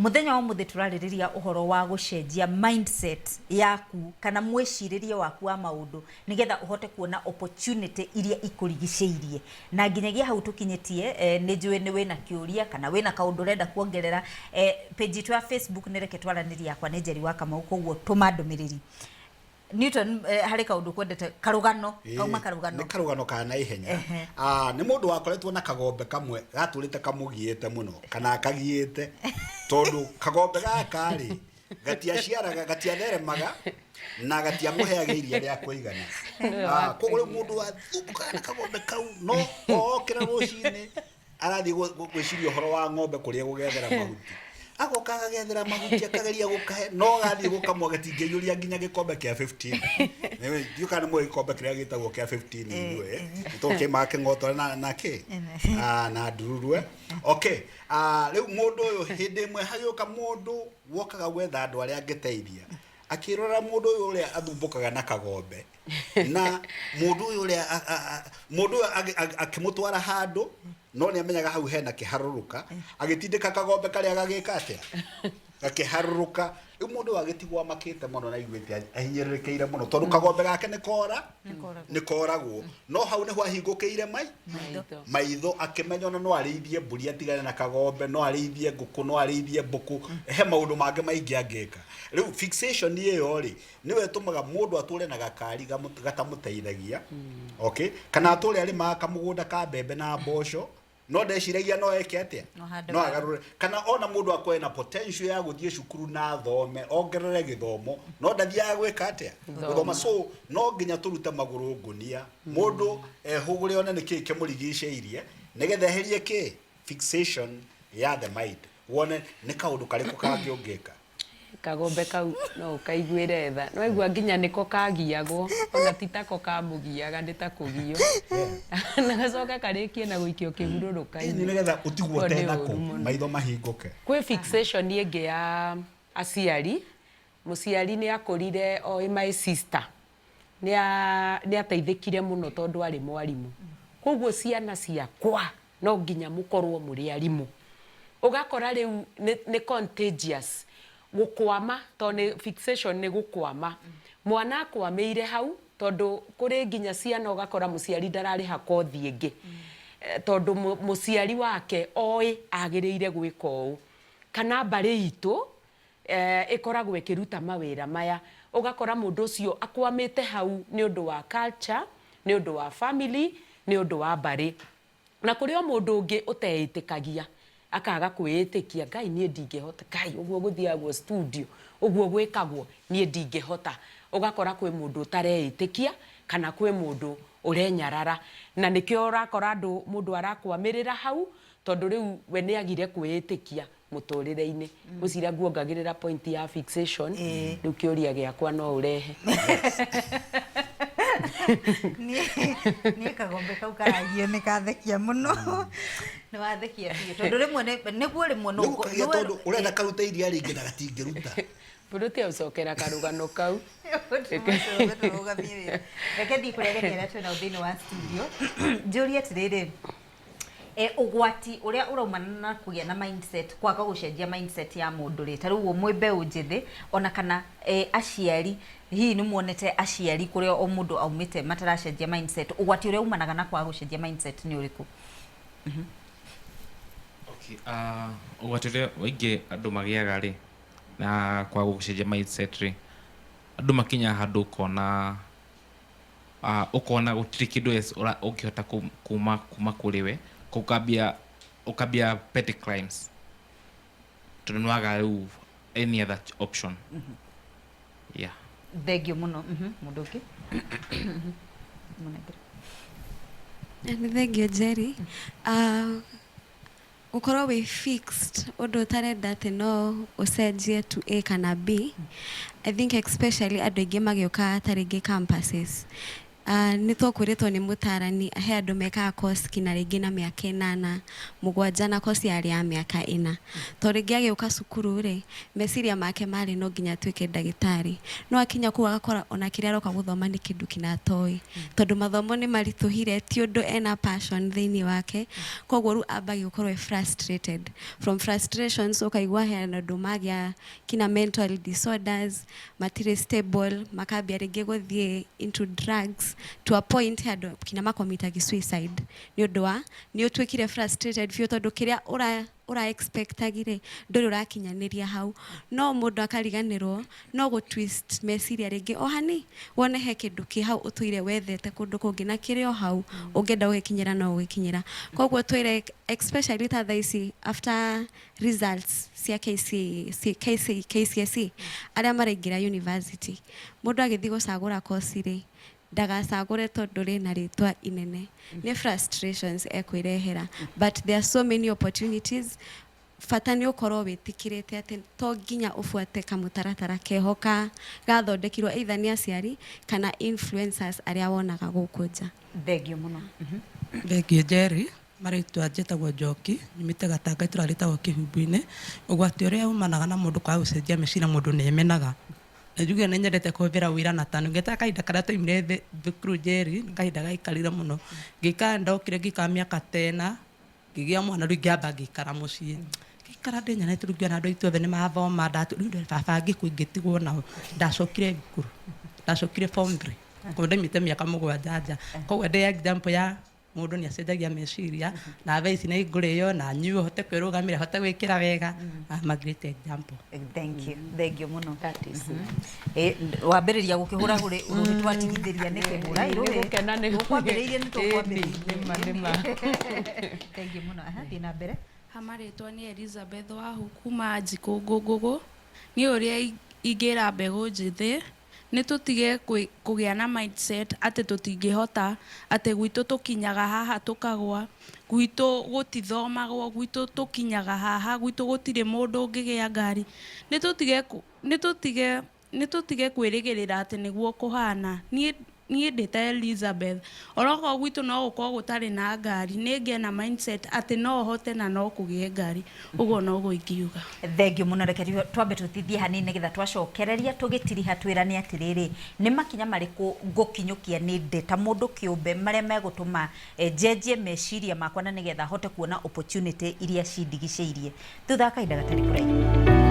Mũthenya wa ũmũthĩ tũrarĩrĩria ũhoro wa gũcenjia mindset yaku kana mwĩcirĩrie waku wa maũndũ nĩgetha ũhote kuona opportunity iria ikũrigicĩirie. Na nginyagia hau tũkinyĩtie, eh, nĩ njũĩ nĩ wĩna kĩũria kana wĩna kaũndũ ũrenda kuongerera. Eh, page itũ ya Facebook nĩ Reke Twaranĩrie, yakwa nĩ Njeri wa Kamau, koguo tũma ndũmĩrĩri. Newton, eh, harĩ kaũndũ kwendete karũgano kauma karũgano. Nĩ karũgano ka naihenya. Ah, nĩ mũndũ wakoretwo na kagombe kamwe gatũrĩte kamũgiĩte mũno kana akagiĩte, tondũ kagombe gaka rĩ, gatiaciaraga, gatiatheremaga na gatiamũheaga iria rĩa kũigana. Ah, koguo rĩu mũndũ athumbũkaga na kagombe kau, no okĩra rũcinĩ arathiĩ gwĩciria ũhoro wa ng'ombe kũrĩa gũgethera mahuti, agoka agagethera mahuti, akageria gũkahe, no gathiĩ gũkamwa gatingĩiyũria nginya gĩkombe kĩa 15. Ndiũ kana nĩ mũĩ gĩkombe kĩrĩa gĩtagwo kĩa 15 inyuĩ, nĩ tondũ kĩmaga kĩng'otore na kĩ. Ah, na ndururwe. Okay. Ah, rĩu mũndũ ũyũ, hĩndĩ ĩmwe hagĩũka mũndũ wokaga gwetha andũ arĩa angĩteithia, akĩrora mũndũ ũyũ ũrĩa athumbũkaga na kagombe na mũndũ ũyũ ũrĩa mũndũ ũyũ akĩmũtwara handũ, no nĩ amenyaga hau hena kĩharũrũka, agĩtindĩka kagombe karĩa gagĩka atĩa, gakĩharũrũka. Rĩu mũndũ ũyũ agĩtigwo amakĩte mũno na aiguĩte ahinyĩrĩrĩkĩire mũno, tondũ kagombe gake nĩ kora nĩ koragwo. No hau nĩho ahingũkĩire mai maitho. Maitho, akĩmenya ona no arĩithie mbũri atigane na kagombe, no arĩithie ngũkũ, no arĩithie mbũkũ, he maũndũ mangĩ maingĩ angĩka. Rĩu fixation ĩyo rĩ, nĩyo ĩtũmaga mũndũ atũre na gakari gatamũteithagia, okay, kana atũre arĩmaga kamũgũnda ka mbembe na mboco, no ndeciragia no eke atĩa. No hande no waru. Agarũre, kana ona mũndũ akorwo ena potential ya gũthiĩ cukuru na athome ongerere gĩthomo, no ndathiaga gwĩka atĩa, gũthoma. So no nginya tũrute magũrũ ngũnia, mũndũ ehũgũre one nĩ kĩĩ kĩmũrigicĩirie, nĩgetha eherie kĩ fixation ya the mind, wone nĩ kaũndũ karĩkũ kangĩ ũngĩka. Kagombe kau no ũkaiguĩre tha, nĩwaigua nginya nĩko kagiagwo, ona ti tako kamũgiaga, nĩ ta kũgio na gacoka karĩkie na gũikio kĩhurũrũka-inĩ. Ĩni nĩgetha ũtigwo Ũguo nĩ ũtenako ũru mũno. Maitho mahingũke. Kwĩ fixation ĩngĩ ya aciari, mũciari nĩ akũrire oĩ my sister nĩ ateithĩkire mũno tondũ arĩ mwarimũ, koguo ciana ciakwa no nginya mũkorwo mũrĩ arimũ. Ũgakora rĩu nĩ contagious gũkwama, tondũ nĩ fixation, nĩ gũkwama. Mwana akwamĩire hau, tondũ kũrĩ nginya ciana ũgakora mũciari ndararĩha kothi ĩngĩ, tondũ mũciari wake oĩ agĩrĩire gwĩka ũũ. Kana mbarĩ itũ ĩkoragwo ĩkĩruta mawĩra maya. Ũgakora mũndũ ũcio akwamĩte hau nĩ ũndũ wa culture, nĩ ũndũ wa family, nĩ ũndũ wa mbarĩ. Na kũrĩ o mũndũ ũngĩ ũteĩtĩkagia, akaga kwĩĩtĩkia, "Ngai, niĩ ndingĩhota, Ngai, ũguo gũthiagwo studio, ũguo gwĩkagwo, niĩ ndingĩhota." Ũgakora kwĩ mũndũ ũtareĩtĩkia kana kwĩ mũndũ ũrenyarara. Na nĩkĩo ũrakora andũ, mũndũ arakwamĩrĩra hau, tondũ rĩu we nĩ agire kwĩĩtĩkia mũtũrĩre-inĩ. Ngwĩciria nguongagĩrĩra point ya fixation, rĩu kĩũria gĩakwa no ũrehe. Niĩ kagombe kau karagio nĩ kathekia mũno, nĩ wathekia biũ, tondũ rĩmwe nĩguo rĩmwe no Nĩguo kagia, tondũ ũrenda karute iria rĩingĩ na gatingĩruta. Mbũrũti agũcokera karũgano kau. Tũrũgamie wĩra. Reke thiĩ kũrĩa ageni arĩa twĩnao thĩinĩ wa studio, njũrie atĩrĩrĩ, ũgwati ũrĩa ũraumana na kũgĩa na mindset, kwaga gũcenjia mindset ya mũndũ rĩ, ta rĩu mwĩ mbeũ njĩthĩ ona kana aciari, hihi nĩ muonete aciari kũrĩa o mũndũ aumĩte mataracenjia mindset, ũgwati ũrĩa umanaga na kwaga gũcenjia mindset nĩ ũrĩkũ? Okay, ũgwati ũrĩa waingĩ andũ magĩaga rĩ na kwaga gũcenjia mindset rĩ, andũ makinyaga handũ ũkona ũkona gũtirĩ kĩndũ ũngĩhota kuma kũrĩ we, ũkambia petty crimes, tondũ nĩ waga rĩu any other option, yeah. Thengio mũno. Mũndũ ũngĩ. Mũnengere. Nĩ thengio, Jerry. Gũkorwo wĩ fixed ũndũ ũtarenda atĩ no ũcenjie to A kana B, I think especially andũ aingĩ magĩũka ta rĩngĩ campuses. Nĩ twakwĩrĩtwo nĩ mũtarani he andũ mekaga course kinya rĩngĩ na mĩaka 8 7 na course yarĩ ya mĩaka 4. To rĩngĩ agĩũka cukuru rĩ, meciria make marĩ no nginya atuĩke ndagĩtarĩ, no akinya kũu agakora ona kĩrĩa aroka gũthoma nĩ kĩndũ kĩna atoĩ, tondũ mathomo nĩ maritũhire, ti ũndũ ena passion thĩinĩ wake. Koguo rĩu ambagia gũkorwo e frustrated. From frustrations ũkaigua he andũ magĩa kinya mental disorders, matirĩ stable, makambia rĩngĩ gũthiĩ into drugs, to a point he andũ kinya makomitagi suicide nĩ ũndũ wa nĩ ũtuĩkire frustrated biũ, tondũ kĩrĩa ũra expectagi rĩ, ndũrĩ ũrakinyanĩria hau. No mũndũ akariganĩrwo no gũ twist meciria rĩngĩ o hani, wone he kĩndũ kĩ hau ũtũire wethete kũndũ kũngĩ na kĩrĩ o hau, ũngĩenda gũgĩkinyĩra no ũgĩkinyĩra. Koguo twĩre, especially ta thaa ici after results cia KC, KC, KCSE, arĩa maraingĩra university, mũndũ agĩthiĩ gũcagũra course rĩ, ndagacagũre tondũ rĩna rĩtwa inene, nĩ frustrations ekwĩrehera. But there are so many opportunities. Bata nĩ ũkorwo wĩtĩkĩrĩte atĩ to nginya ũbuate kamũtaratara keho ka gathondekirwo either nĩ aciari kana influencers arĩa wonaga gũkũ nja. Thengio mũno. Thengio Njeri. Marĩtwa njĩtagwo Njoki, nyumĩte Gatanga, itũra rĩtagwo Kĩhumbu-inĩ. Ũgwati ũrĩa umanaga na mũndũ kwaga gũcenjia meciria, mũndũ nĩ emenaga. Na njuge nĩ nyendete kũhũthĩra ũira na tano ngĩtaga kahinda karĩa twaimire thukuru Njeri, nĩ kahinda gaikarire mũno ngĩikara. Ndokire ngĩikara mĩaka 10, ngĩgĩa mwana. Rĩu ngĩamba ngĩikara mũciĩ, ngĩikara ndĩ nyenete. Rĩu ngĩona andũ aitũ othe nĩ mathoma, rĩu ndĩ baba ngĩkua ingĩtigwo nao. Ndacokire thukuru, ndacokire form 3, koguo ndaimĩte mĩaka 7 nja. Koguo ndĩ example ya mũndũ nĩ acenjagia meciria, na thaa ici nĩ ngũrĩo na nyue, hote kwĩrũgamĩra, hote gwĩkĩra wega. I'm a great example. Thank you, thank you mũno. That is Wambĩrĩria gũkĩhũra rũhĩ, twatigithĩria nĩkĩ? Hũrai rũhĩ. Nĩ gũkena nĩ Tũkwambĩrĩirie, nĩ tũkwambĩrĩirie. Nĩ ma, nĩ ma. Thank you mũno. Aha, thiĩ na mbere. Hamarĩtwa nĩ Elizabeth Wahu kuma Njikũ Ngũngũgũ. Niĩ ũrĩa ingĩra mbegũ njĩthĩ nĩ tũtige kũgĩa na mindset atĩ tũtingĩhota, atĩ gwitũ tũkinyaga haha tũkagwa, gwitũ gũtithomagwo, gwitũ tũkinyaga haha, gwitũ gũtirĩ mũndũ ũngĩgĩa ngari. Nĩ tũtige kwĩrĩgĩrĩra atĩ nĩguo kũhana. Niĩ ndĩ ta Elizabeth, orokorwo gwitũ no gũkorwo gũtarĩ na ngari, nĩ ngĩe na mindset atĩ no hote na no kũgĩe ngari. Ũguo noguo ingiuga. Thengio mũno. Reke twambe tũtithie hanini, nĩgetha twacokereria tũgĩtiriha twĩrane atĩrĩrĩ, nĩ makinya marĩkũ ngũkinyũkia nĩ ndĩ ta mũndũ kĩũmbe marĩa megũtũma njenjie meciria makwa, na nĩgetha hote kuona opportunity iria cindigicĩirie, thutha wa kahinda gatarĩ kũraihu.